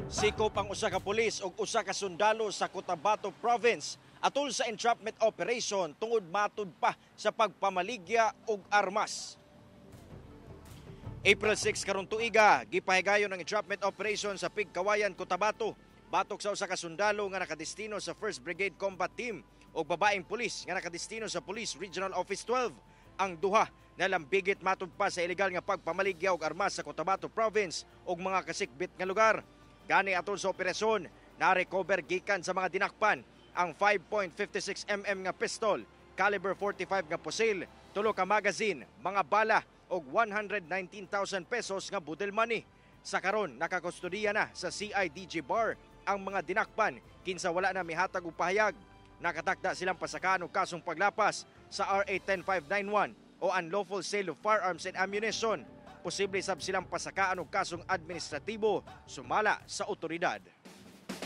Sikop ang usa ka pulis ug usa ka sundalo sa Cotabato Province atol sa entrapment operation tungod matud pa sa pagpamaligya og armas. April 6 karong tuiga, gipahigayon ang entrapment operation sa Pigkawayan, Cotabato, batok sa usa ka sundalo nga nakadestino sa 1st Brigade Combat Team ug babaeng pulis nga nakadestino sa Police Regional Office 12. Ang duha nalambigit matud pa sa ilegal nga pagpamaligya og armas sa Cotabato Province ug mga kasikbit nga lugar. Gani atol sa operasyon, na-recover gikan sa mga dinakpan ang 5.56 nga pistol, caliber 45 nga pusil, tulo ka magazine, mga bala ug 119,000 pesos nga budel money. Sa karon, nakakustudiya na sa CIDG Bar ang mga dinakpan kinsa wala na mihatag og pahayag. Nakatakda silang pasakaan og kasong paglapas sa RA 10591 o unlawful sale of firearms and ammunition. Posible sab silang pasakaan og kasong administratibo sumala sa otoridad.